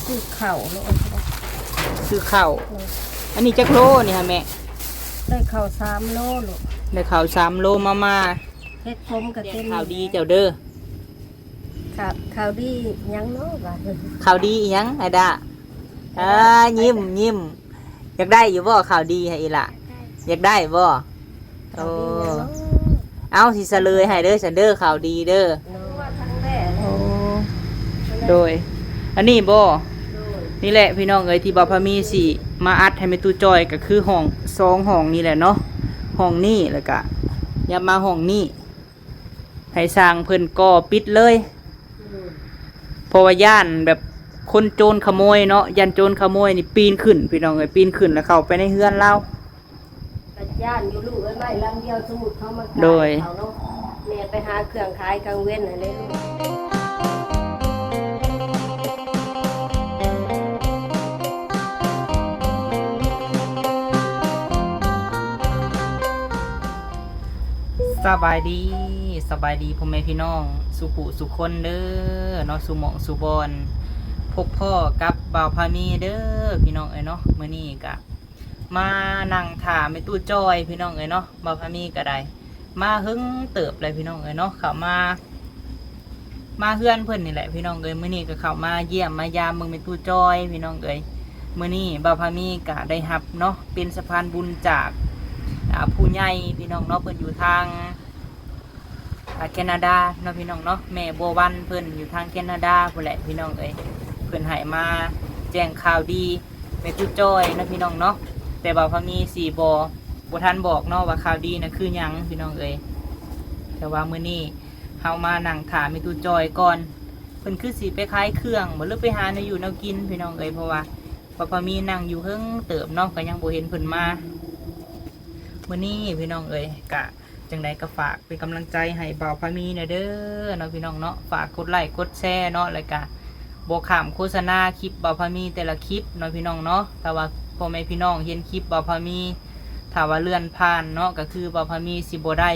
ຊື້ເຂົ້າໂລດ ຊື້ເຂົ້າ. ອັນນີ້ຈັກໂລນີ້ຫະແມ່? ໄດ້ເຂົ້າສາມໂລລູກ ໄດ້ເຂົ້າສາມໂລມາ ມາເຮັດຜົມກະເຕັນ. ຂ່າວດີເຈົ້າເດີ. ຂ່າວ ຂ່າວດີຫຍັງເນາະບາດນີ້? ຂ່າວດີອີ່ຫຍັງ ໄອດາ? ເອີ ຍິ້ມ ຍິ້ມ. ຢາກໄດ້ຢູ່ບໍ່ຂ່າວດີ ໃຫ້ອີ່ຫຼ້າ? ຢາກໄດ້ບໍ່? ໂອ້ ເອົາ ຊິສະເຫຼີຍໃຫ້ເດີ ຊັ້ນເດີ ຂ່າວດີເດີ. ໂອ້ ໂດຍ ອັນນີ້ບໍ່? ນີ້ແຫຼະພີ່ນ້ອງເອີຍ ທີ່ບ່າວພາມີຊິມາອັດໃຫ້ແມ່ຕູ້ຈ້ອຍ ກໍຄືຫ້ອງ ສອງຫ້ອງນີ້ແຫຼະເນາະ ຫ້ອງນີ້ ແລ້ວກະຍັບມາຫ້ອງນີ້ ໃຫ້ຊ່າງເພິ່ນກໍ່ປິດເລີຍ ເພາະວ່າຢ້ານແບບຄົນໂຈນຂະໂມຍເນາະ ຢ້ານໂຈນຂະໂມຍນີ້ປີນຂຶ້ນ ພີ່ນ້ອງເອີຍ ປີນຂຶ້ນແລ້ວເຂົ້າໄປໃນເຮືອນລາວ. ກະຢ້ານຢູ່ລູກເອີຍ ໄມ້ລຳດຽວ ສົມມຸດເຂົາມາຂາຍ ໂດຍ ເຂົາເນາະ ແມ່ໄປຫາເຄື່ອງຂາຍກາງເວັນຫັ້ນເດ້. ສະບາຍດີ ສະບາຍດີພໍ່ແມ່ພີ່ນ້ອງສູ່ຜູ້ສູ່ຄົນເດີເນາະ ສູ່ໝ່ອງສູ່ບ່ອນ ພົບພໍ້ກັບບ່າວພາມີເດີພີ່ນ້ອງເອີຍເນາະ. ມື້ນີ້ກະມານັ່ງຖ້າແມ່ຕູ້ຈ້ອຍພີ່ນ້ອງເອີຍເນາະ ບ່າວພາມີກະໄດ້ມາເຫິງເຕີບແລ້ວພີ່ນ້ອງເອີຍເນາະ ເຂົ້າມາ ມາເຮືອນເພິ່ນນີ້ແຫຼະພີ່ນ້ອງເອີຍ. ມື້ນີ້ກໍເຂົ້າມາຢ້ຽມມາຢາມເບິ່ງແມ່ຕູ້ຈ້ອຍພີ່ນ້ອງເອີຍ. ມື້ນີ້ບ່າວພາມີກໍໄດ້ຮັບເນາະ ເປັນສະພານບຸນຈາກ ອ່າ ຜູ້ໃຫຍ່ພີ່ນ້ອງເນາະ ເພິ່ນຢູ່ທາງ ອ່າ ແຄນາດາເນາະພີ່ນ້ອງເນາະ ແມ່ບົວວັນເພິ່ນຢູ່ທາງແຄນາດາພຸ້ນແຫຼະພີ່ນ້ອງເອີຍ. ເພິ່ນໃຫ້ມາແຈ້ງຂ່າວດີ ແມ່ຕູ້ຈ້ອຍເນາະພີ່ນ້ອງເນາະ ແຕ່ວ່າພາມີຊິບໍ່ ບໍ່ທັນບອກເນາະວ່າຂ່າວດີນະຄືຫຍັງພີ່ນ້ອງເອີຍ. ແຕ່ວ່າມື້ນີ້ເຮົາມານັ່ງຖ້າແມ່ຕູ້ຈ້ອຍກ່ອນ ເພິ່ນຄືຊິໄປຂາຍເຄື່ອງບໍ ຫຼືໄປຫາແນວຢູ່ແນວກິນພີ່ນ້ອງເອີຍ ເພາະວ່າບ່າວພາມີນັ່ງຢູ່ເຫິງເຕີບເນາະ ກໍຍັງບໍ່ເຫັນເພິ່ນມາ. ມື້ນີ້ພີ່ນ້ອງເອີຍ ກະຈັ່ງໃດກໍຝາກເປັນກຳລັງໃຈໃຫ້ບ່າວພາມີແດ່ເດີເນາະພີ່ນ້ອງເນາະ ຝາກກົດໄລ້ກົດແຊເນາະ ແລ້ວກະບໍ່ຂ້າມໂຄສະນາຄລິບບ່າວພາມີແຕ່ລະຄລິບເນາະພີ່ນ້ອງເນາະ. ຖ້າວ່າພໍ່ແມ່ພີ່ນ້ອງເຫັນຄລິບບ່າວພາມີ ຖ້າວ່າເລື່ອນຜ່ານເນາະ ກໍຄືບ່າວພາມີຊິບໍ່ໄດ້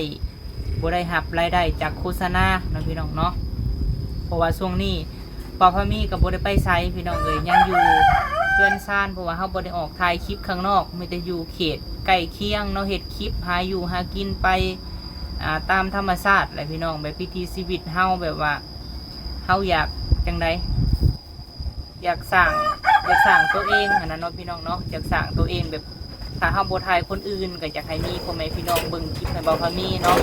ບໍ່ໄດ້ຮັບລາຍໄດ້ຈາກໂຄສະນາເນາະພີ່ນ້ອງເນາະ. ເພາະວ່າຊ່ວງນີ້ບ່າວພາມີກໍບໍ່ໄດ້ໄປໃສພີ່ນ້ອງເອີຍ ຍັງຢູ່ເຮືອນຊານ ເພາະວ່າເຮົາບໍ່ໄດ້ອອກຖ່າຍຄລິບຂ້າງນອກ ມີແຕ່ຢູ່ເຂດໃກ້ຄຽງເນາະ ເຮັດຄລິບຫາຢູ່ຫາກິນໄປ ອ່າ ຕາມທຳມະຊາດແຫຼະພີ່ນ້ອງ ແບບວິຖີຊີວິດເຮົາ ແບບວ່າເຮົາຢາກຈັ່ງໃດ ຢາກສ້າງ ຢາກສ້າງໂຕເອງຫັ້ນນະເນາະພີ່ນ້ອງເນາະ ຢາກສ້າງໂຕເອງ ແບບຖ້າເຮົາບໍ່ຖ່າຍຄົນອື່ນ ກໍຢາກໃຫ້ມີພໍ່ແມ່ພີ່ນ້ອງເບິ່ງຄລິບໃຫ້ບ່າວພາມີເນາະ.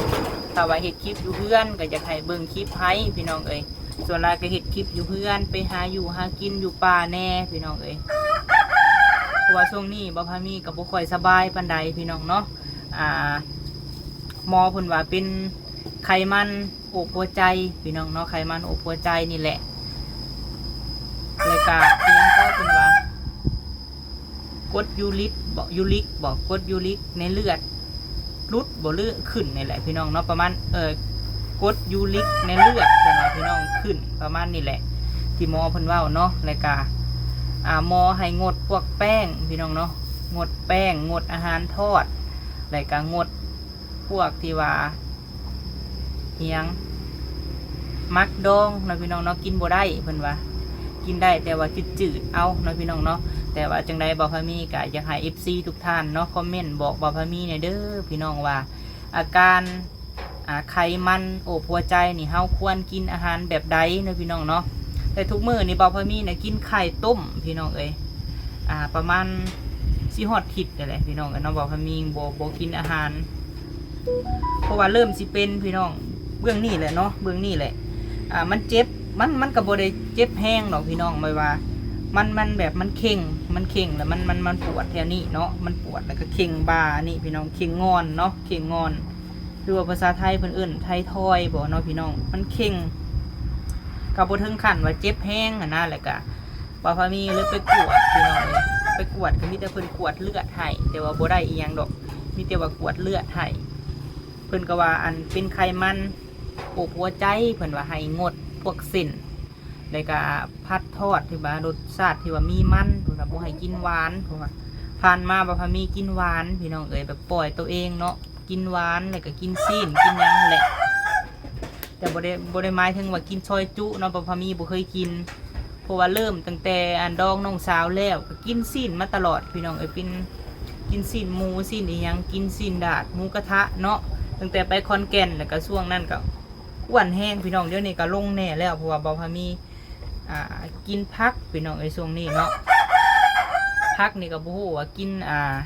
ຖ້າວ່າເຮັດຄລິບຢູ່ເຮືອນ ກໍຢາກໃຫ້ເບິ່ງຄລິບໃຫ້ພີ່ນ້ອງເອີຍ. ສ່ວນຫຼາຍກໍເຮັດຄລິບຢູ່ເຮືອນ ໄປຫາຢູ່ຫາກິນຢູ່ປ່າແດ່ພີ່ນ້ອງເອີຍ. ເພາະວ່າຊ່ວງນີ້ບ່າວພາມີກໍບໍ່ຄ່ອຍສະບາຍປານໃດພີ່ນ້ອງເນາະ ອ່າ ໝໍເພິ່ນວ່າເປັນໄຂມັນ ໂອບຫົວໃຈພີ່ນ້ອງເນາະ ໄຂມັນໂອບຫົວໃຈນີ້ແຫຼະ. ແລ້ວກະອີ່ຫຍັງກໍເພິ່ນວ່າ ກົດຢູຣິກບໍ ຢູຣິກບໍ ກົດຢູຣິກໃນເລືອດຫຼຸດບໍ ຫຼືຂຶ້ນນີ້ແຫຼະພີ່ນ້ອງເນາະ ປະມານ ເອີ ກົດຢູຣິກໃນເລືອດເພິ່ນວ່າພີ່ນ້ອງ ຂຶ້ນປະມານນີ້ແຫຼະ ທີ່ໝໍເພິ່ນເວົ້າເນາະ. ແລ້ວກະ ອ່າ ໝໍໃຫ້ງົດພວກແປ້ງພີ່ນ້ອງເນາະ ງົດແປ້ງ ງົດອາຫານທອດ ແລ້ວກະງົດ ພວກທີ່ວ່າ ອີ່ຫຍັງ ໝາກດອງເນາະພີ່ນ້ອງເນາະ ກິນບໍ່ໄດ້ເພິ່ນວ່າ ກິນໄດ້ແຕ່ວ່າຈືດໆເອົາເນາະພີ່ນ້ອງເນາະ. ແຕ່ວ່າຈັ່ງໃດບ່າວພາມີກໍຢາກໃຫ້ເອັຟຊີທຸກທ່ານເນາະ ຄອມເມັນບອກບ່າວພາມີແດ່ເດີພີ່ນ້ອງວ່າ ອາການ ອ່າ ໄຂມັນໂອບຫົວໃຈນີ້ ເຮົາຄວນກິນອາຫານແບບໃດເນາະພີ່ນ້ອງເນາະ. ແຕ່ທຸກມື້ນີ້ບ່າວພາມີນະກິນໄຂ່ຕົ້ມພີ່ນ້ອງເອີຍ ອ່າ ປະມານຊິຮອດທິດນີ້ແຫຼະພີ່ນ້ອງເອີຍເນາະ ບ່າວພາມີບໍ່ ບໍ່ກິນອາຫານ ເພາະວ່າເລີ່ມຊິເປັນພີ່ນ້ອງ ເບື້ອງນີ້ແຫຼະເນາະ ເບື້ອງນີ້ແຫຼະ ອ່າ ມັນເຈັບ ມັນ ມັນກໍບໍ່ໄດ້ເຈັບແຮງດອກພີ່ນ້ອງ ແບບວ່າ ມັນ ມັນແບບມັນເຄັ່ງ ມັນເຄັ່ງແລ້ວມັນ ມັນ ມັນປວດແຖວນີ້ເນາະ ມັນປວດ ແລ້ວກໍເຄັ່ງບ່ານີ້ພີ່ນ້ອງ ເຄັ່ງງ່ອນເນາະ ເຄັ່ງງ່ອນ ຫຼືວ່າພາສາໄທເພິ່ນເອີ້ນໄທທອຍບໍເນາະພີ່ນ້ອງ ມັນເຄັ່ງ ກໍບໍ່ເຖິງຂັ້ນວ່າເຈັບແຮງຫັ້ນນະ. ແລ້ວກະບ່າວພາມີເລີຍໄປກວດພີ່ນ້ອງເອີຍ ໄປກວດກໍມີແຕ່ເພິ່ນກວດເລືອດໃຫ້ ແຕ່ວ່າບໍ່ໄດ້ອີ່ຫຍັງດອກ ມີແຕ່ວ່າກວດເລືອດໃຫ້ ເພິ່ນກໍວ່າອັນເປັນໄຂມັນໂອບຫົວໃຈ ເພິ່ນວ່າໃຫ້ງົດພວກເສັ້ນ ແລ້ວກະຜັດທອດທີ່ວ່າລົດຊາດທີ່ວ່າມີມັນ ເພິ່ນວ່າບໍ່ໃຫ້ກິນຫວານ ເພິ່ນວ່າ ຜ່ານມາບ່າວພາມີກິນຫວານພີ່ນ້ອງເອີຍ ແບບປ່ອຍໂຕເອງເນາະ ກິນຫວານ ແລ້ວກໍກິນຊີ້ນ ກິນຫຍັງຫັ້ນແຫຼະ ແຕ່ບໍ່ໄດ້ ບໍ່ໄດ້ໝາຍເຖິງວ່າກິນຊອຍຈຸເນາະ ເພາະວ່າມີບໍ່ເຄີຍກິນ ເພາະວ່າເລີ່ມຕັ້ງແຕ່ອັນດອງນ້ອງສາວແລ້ວ ກໍກິນຊີ້ນມາຕະຫຼອດພີ່ນ້ອງເອີຍ ກິນ ກິນຊີ້ນໝູ ຊີ້ນອີ່ຫຍັງ ກິນຊີ້ນດາດ ໝູກະທະເນາະ ຕັ້ງແຕ່ໄປຂອນແກ່ນ ແລ້ວກໍຊ່ວງນັ້ນກໍອ້ວນແຮງພີ່ນ້ອງ. ດຽວນີ້ກໍລົງແດ່ແລ້ວ ເພາະວ່າບ່າວພາມີ ອ່າ ກິນຜັກພີ່ນ້ອງເອີຍ ຊ່ວງນີ້ເນາະ. ຜັກນີ້ກໍບໍ່ຮູ້ວ່າກິນ ອ່າ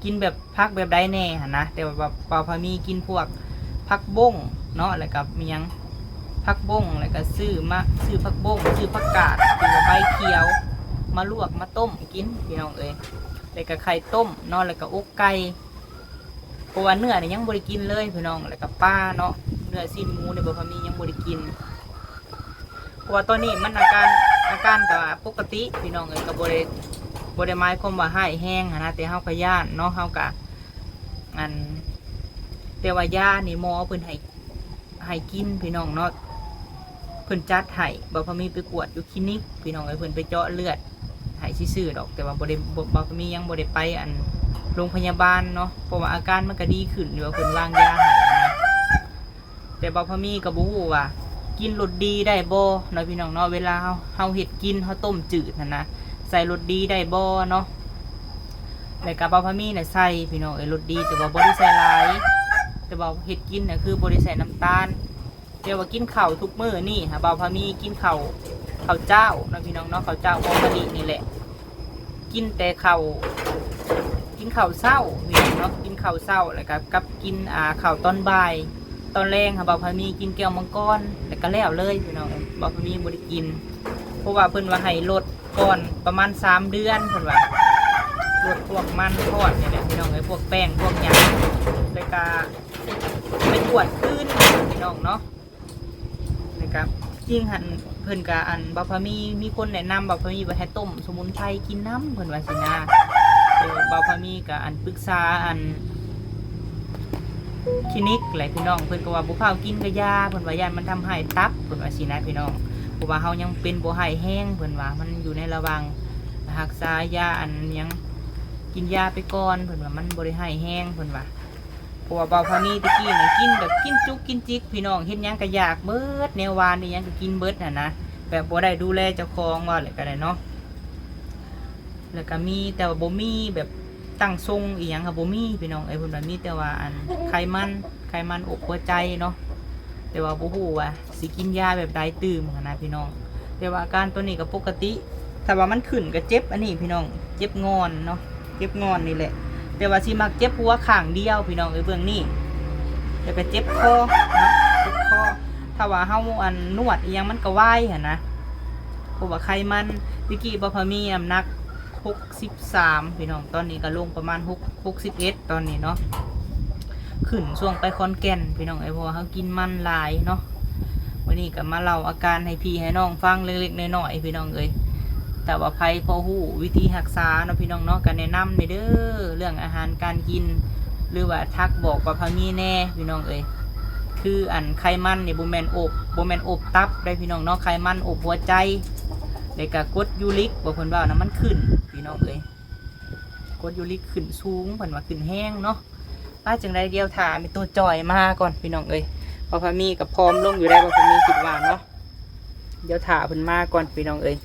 ກິນແບບ ຜັກແບບໃດແດ່ຫັ້ນນະ ແຕ່ວ່າບ່າວພາມີກິນພວກຜັກບົ້ງເນາະ ແລ້ວກໍມີຫຍັງ ຜັກບົ້ງ ແລ້ວກໍຊື້ມາ ຊື້ຜັກບົ້ງ ຊື້ຜັກກາດ ຫຼືວ່າໃບຂຽວ ມາລວກມາຕົ້ມກິນພີ່ນ້ອງເອີຍ ແລ້ວກໍໄຂ່ຕົ້ມເນາະ ແລ້ວກໍອົກໄກ່ ເພາະວ່າເນື້ອນີ້ຍັງບໍ່ໄດ້ກິນເລີຍພີ່ນ້ອງ ແລ້ວກໍປາເນາະ ເນື້ອຊີ້ນໝູນີ້ບ່າວພາມີຍັງບໍ່ໄດ້ກິນ. ເພາະວ່າຕອນນີ້ມັນອາການ ອາການກໍປົກກະຕິພີ່ນ້ອງເອີຍ ກໍບໍ່ໄດ້ ບໍ່ໄດ້ໝາຍຄວາມວ່າຮ້າຍແຮງຫັ້ນນະ ແຕ່ເຮົາກໍຢ້ານເນາະ ເຮົາກໍ ອັນ ແຕ່ວ່າຢານີ້ໝໍເພິ່ນໃຫ້ ໃຫ້ກິນພີ່ນ້ອງເນາະ ເພິ່ນຈັດໃຫ້ ບ່າວພາມີໄປກວດຢູ່ຄລີນິກພີ່ນ້ອງເອີຍ ເພິ່ນໄປເຈາະເລືອດໃຫ້ຊື່ໆດອກ ແຕ່ວ່າບໍ່ໄດ້ ບໍ່ ບ່າວພາມີຍັງບໍ່ໄດ້ໄປ ອັນ ໂລງພະຍາບານເນາະ ເພາະວ່າອາການມັນກໍດີຂຶ້ນຢູ່ ເພິ່ນວາງຢາໃຫ້ນະ. ແຕ່ບ່າວພາມີກໍບໍ່ຮູ້ວ່າກິນລົດດີໄດ້ບໍ່ເນາະພີ່ນ້ອງເນາະ ເວລາເຮົາ ເຮົາເຮັດກິນ ເຮົາຕົ້ມຈືດຫັ້ນນະ ໃສ່ລົດດີໄດ້ບໍ່ເນາະ. ແລ້ວກໍບ່າວພາມີນະໃສ່ພີ່ນ້ອງເອີຍ ລົດດີ ແຕ່ວ່າບໍ່ໄດ້ໃສ່ຫຼາຍ ແຕ່ວ່າເຮັດກິນນະຄືບໍ່ໄດ້ໃສ່ນ້ຳຕານ. ແຕ່ວ່າກິນເຂົ້າທຸກມື້ນີ້ຫາ ບ່າວພາມີກິນເຂົ້າ ເຂົ້າເຈົ້າເນາະພີ່ນ້ອງເນາະ ເຂົ້າເຈົ້າຫອມມະລິນີ້ແຫຼະ ກິນແຕ່ເຂົ້າ ກິນເຂົ້າເຊົ້າພີ່ນ້ອງເນາະ ກິນເຂົ້າເຊົ້າ ແລ້ວກໍກັບກິນ ອ່າ ເຂົ້າຕອນບ່າຍ ຕອນແລງຫາ ບ່າວພາມີກິນແກ້ວມັງກອນ ແລ້ວກໍແລ້ວເລີຍພີ່ນ້ອງ. ບ່າວພາມີບໍ່ໄດ້ກິນ ເພາະວ່າເພິ່ນວ່າໃຫ້ລົດກ່ອນປະມານສາມເດືອນ ເພິ່ນວ່າ ລົດພວກມັນທອດນີ້ແຫຼະພີ່ນ້ອງເອີຍ ພວກແປ້ງພວກຫຍັງ ແລ້ວກໍໄປກວດຄືນພີ່ນ້ອງເນາະ. ແລ້ວກະຈິງຫັ້ນ ເພິ່ນກະ ອັນ ບ່າວພາມີ ມີຄົນແນະນຳບ່າວພາມີວ່າໃຫ້ຕົ້ມສະໝຸນໄພກິນນຳ ເພິ່ນວ່າຊີ້ນະ. ເອີ ບ່າວພາມີກະ ອັນ ປຶກສາ ອັນ ຄລີນິກແຫຼະພີ່ນ້ອງ ເພິ່ນກໍວ່າບໍ່ຟ້າວກິນກະຢ່າ ເພິ່ນວ່າຢ້ານມັນທຳຮ້າຍຕັບ ເພິ່ນວ່າຊີ້ນະພີ່ນ້ອງ. ເພາະວ່າເຮົາຍັງເປັນບໍ່ຮ້າຍແຮງ ເພິ່ນວ່າມັນຢູ່ໃນລະຫວ່າງຮັກສາຢາ ອັນ ຫຍັງ ກິນຢາໄປກ່ອນ ເພິ່ນວ່າມັນບໍ່ໄດ້ຮ້າຍແຮງ ເພິ່ນວ່າ. ເພາະວ່າບ່າວພາມີແຕ່ກີ້ນີ້ກິນແບບກິນຈຸກກິນຈິກພີ່ນ້ອງ ເຮັດຫຍັງກໍຢາກເບິດ ແນວຫວານອີ່ຫຍັງກໍກິນເບິດຫັ້ນນະ ແບບບໍ່ໄດ້ດູແລເຈົ້າຂອງ ເວົ້າແລ້ວກໍໄດ້ເນາະ. ແລ້ວກໍມີ ແຕ່ວ່າບໍ່ມີແບບຕັ້ງຊົງອີ່ຫຍັງກໍບໍ່ມີພີ່ນ້ອງເອີຍ ເພິ່ນວ່າມີແຕ່ວ່າ ອັນ ໄຂມັນ ໄຂມັນອົບຫົວໃຈເນາະ ແຕ່ວ່າບໍ່ຮູ້ວ່າ ຊິກິນຢາແບບໃດຕື່ມຫັ້ນນະພີ່ນ້ອງ. ແຕ່ວ່າອາການໂຕນີ້ກໍປົກກະຕິ ຖ້າວ່າມັນຂຶ້ນກໍເຈັບອັນນີ້ພີ່ນ້ອງ ເຈັບງ່ອນເນາະ ເຈັບງ່ອນນີ້ແຫຼະ. ແຕ່ວ່າຊິມັກເຈັບຫົວຂ້າງດຽວພີ່ນ້ອງເອີຍ ເບື້ອງນີ້ ແລ້ວກໍເຈັບຄໍເນາະ ເຈັບຄໍ. ຖ້າວ່າເຮົາ ອັນ ນວດອີ່ຫຍັງມັນກໍວາຍຫັ້ນນະ ເພາະວ່າໄຂມັນ ແຕ່ກີ້ບ່າວພາມີນ້ຳໜັກ ຫົກສິບສາມ ພີ່ນ້ອງ ຕອນນີ້ກໍລົງປະມານ ຫົກ ຫົກສິບເອັດ ຕອນນີ້ເນາະ. ຂຶ້ນຊ່ວງໄປຂອນແກ່ນພີ່ນ້ອງເອີຍ ເພາະວ່າເຮົາກິນມັນຫຼາຍເນາະ. ມື້ນີ້ກໍມາເລົ່າອາການໃຫ້ພີ່ໃຫ້ນ້ອງຟັງເລັກໆນ້ອຍໆ ພີ່ນ້ອງເອີຍ. ຖ້າວ່າໃຜພໍຮູ້ວິທີຮັກສາເນາະ ພີ່ນ້ອງເນາະ ກໍແນະນຳແດ່ເດີ ເລື່ອງອາຫານການກິນ ຫຼືວ່າທັກບອກບ່າວພາມີແດ່ ພີ່ນ້ອງເອີຍ. ຄືອັນໄຂມັນນີ້ບໍ່ແມ່ນອົບ ບໍ່ແມ່ນອົບຕັບໄດ໋ ພີ່ນ້ອງເນາະ ໄຂມັນອົບຫົວໃຈ ແລ້ວກໍກົດຢູຣິກ ບໍ່ ເພິ່ນເວົ້ານະ ມັນຂຶ້ນ ພີ່ນ້ອງເອີຍ ກົດຢູຣິກຂຶ້ນສູງ ເພິ່ນວ່າຂຶ້ນແຮງເນາະ. ວ່າຈັ່ງໃດ ດຽວຖ້າແມ່ຕູ້ຈ່ອຍມາກ່ອນ ພີ່ນ້ອງເອີຍ. ບ່າວພາມີກໍຜອມລົງຢູ່ໄດ໋ ບ່າວພາມີຄິດວ່າເນາະ. ດຽວຖ້າເພິ່ນມາກ່ອນ ພີ່ນ້ອງເອີຍ.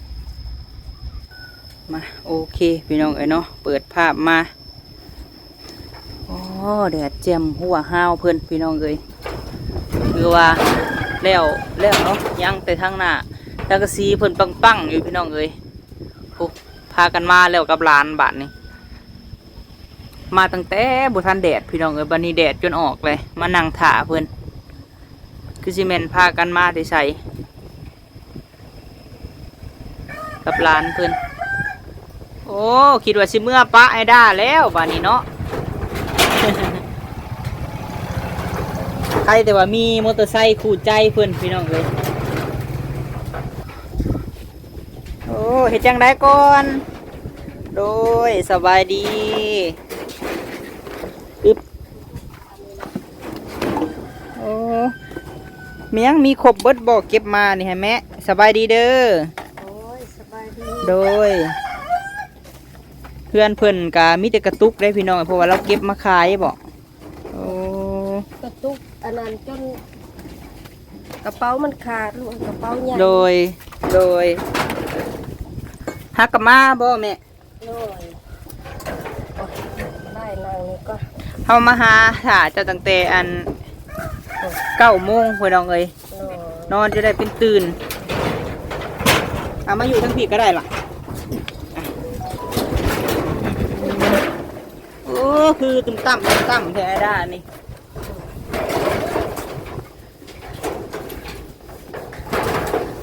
ມາ ໂອເຄ ພີ່ນ້ອງເອີຍເນາະ ເປີດພາບມາ. ໂອ້ ແດດແຈ່ມຮົ້ວຮາວເພິ່ນ ພີ່ນ້ອງເອີຍ. ຄືວ່າແລ້ວ ແລ້ວເນາະ ຍັງແຕ່ທາງໜ້າ ສັງກະສີເພິ່ນປັງໆຢູ່ ພີ່ນ້ອງເອີຍ. ໂອ້ ພາກັນມາແລ້ວກັບຫຼານບາດນີ້ ມາຕັ້ງແຕ່ບໍ່ທັນແດດ ພີ່ນ້ອງເອີຍ. ບັດນີ້ແດດຈົນອອກເລີຍ ມານັ່ງຖ້າເພິ່ນ. ຄືຊິແມ່ນພາກັນມາແຕ່ໃສ ກັບຫຼານເພິ່ນ. ໂອ້ ຄິດວ່າຊິເມືອປະໄອ້ດາແລ້ວບາດນີ້ເນາະ. ໃຄ່ແຕ່ວ່າມີມໍເຕີໄຊຄູ່ໃຈເພິ່ນ ພີ່ນ້ອງເອີຍ. ໂອ້ ເຮັດຈັ່ງໃດກ່ອນ? ໂດຍ ສະບາຍດີ. ອຶບ ໂອ້ ມີຫຍັງ ມີຄົບເບິດບໍ່ ເກັບມານີ້ໃຫ້ແມ່? ສະບາຍດີເດີ. ໂດຍ ສະບາຍດີ. ໂດຍ ເຮືອນເພິ່ນກະມີແຕ່ກະຕຸກເດ້ ພີ່ນ້ອງ ເພາະວ່າລາວເກັບມາຂາຍບໍ? ໂອ້ ກະຕຸກອັນນັ້ນຈົນກະເປົາມັນຂາດ ລູກ ກະເປົາໃຫຍ່. ໂດຍ ໂດຍ. ຫາກະມາບໍ່ແມ່? ໂດຍ ໂອ້ຍ ໄດ້ນັ່ງນີ້ກ່ອນ. ເຮົາມາຫາຖ້າເຈົ້າຕັ້ງແຕ່ອັນ ໂດຍ ເກົ້າໂມງ ພີ່ນ້ອງເອີຍ. ໂດຍ ນອນຈະໄດ້ເປັນຕື່ນ. ເອົາມາຢູ່ທາງພີ້ກໍໄດ້ລະ. ໂອ້ ຄືຕຶມຕ່ຳ ຕຶມຕ່ຳແທ້ດານີ້.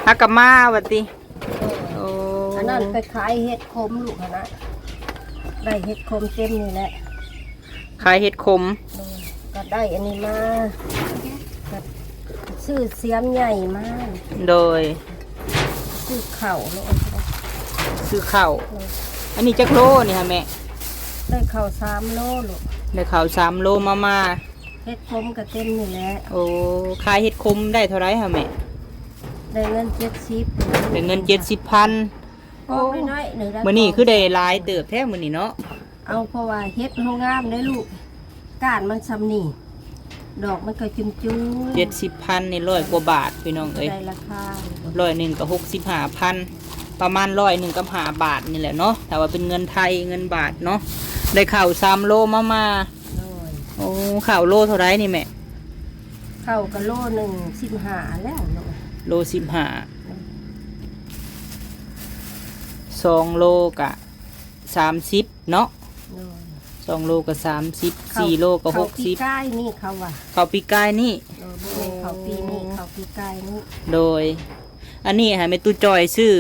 ຫາກະມາວ່າຕິ. ໂອ້ ອັນນັ້ນໄປຂາຍເຫັດຂົມລູກຫັ້ນນະ ໄດ້ເຫັດຂົມເຕັມນີ້ແຫຼະ ຂາຍເຫັດຂົມ. ໂດຍ ກໍໄດ້ອັນນີ້ມາ ກໍຊື້ສຽມໃຫຍ່ມາ. ໂດຍ ຊື້ເຂົ້າໂລດ ຊື້ເຂົ້າ. ໂດຍ ອັນນີ້ຈັກໂລນີ້ຫະແມ່? ໄດ້ເຂົ້າສາມໂລລູກ ໄດ້ເຂົ້າສາມໂລມາ ມາ ເຫັດຂົມກໍເຕັມນີ້ແຫຼະ. ໂອ້ ຂາຍເຫັດຂົມໄດ້ເທົ່າໃດຫະແມ່? ໄດ້ເງິນເຈັດສິບ ໄດ້ເງິນເຈັດສິບພັນ. ອອກນ້ອຍໆ ມື້ນີ້ຄືໄດ້ຫຼາຍເຕີບແທ້ມື້ນີ້ເນາະ. ເອົາ ເພາະວ່າເຫັດເຮົາງາມເດ້ລູກ ກ້ານມັນຊ່ຳນີ້ ດອກມັນກໍຈຸ້ມໆ. ເຈັດສິບພັນນີ້ ຮ້ອຍກວ່າບາດ ພີ່ນ້ອງເອີຍ. ໄດ້ລາຄາ ຮ້ອຍໜຶ່ງກໍຫົກສິບຫ້າພັນ ປະມານຮ້ອຍໜຶ່ງກັບຫ້າບາດນີ້ແຫຼະເນາະ ຖ້າວ່າເປັນເງິນໄທ ເງິນບາດເນາະ. ໄດ້ເຂົ້າສາມໂລມາ ມາ. ໂດຍ ໂອ້ ເຂົ້າໂລເທົ່າໃດນີ້ແມ່? ເຂົ້າກໍໂລໜຶ່ງສິບຫ້າແລ້ວເນາະ ໂລສິບຫ້າ. ສອງໂລກະສາມສິບເນາະ. ໂດຍ ສອງໂລກະສາມສິບ ເຂົ້າ ສີ່ໂລກະຫົກສິບ. ເຂົ້າປີກາຍນີ້ເຂົາວ່າ ເຂົ້າປີກາຍນີ້. ໂດຍ ບໍ່ແມ່ນເຂົ້າປີນີ້ ເຂົ້າປີກາຍນີ້. ໂດຍ ອັນນີ້ໃຫ້ແມ່ຕູ້ຈ່ອຍຊື້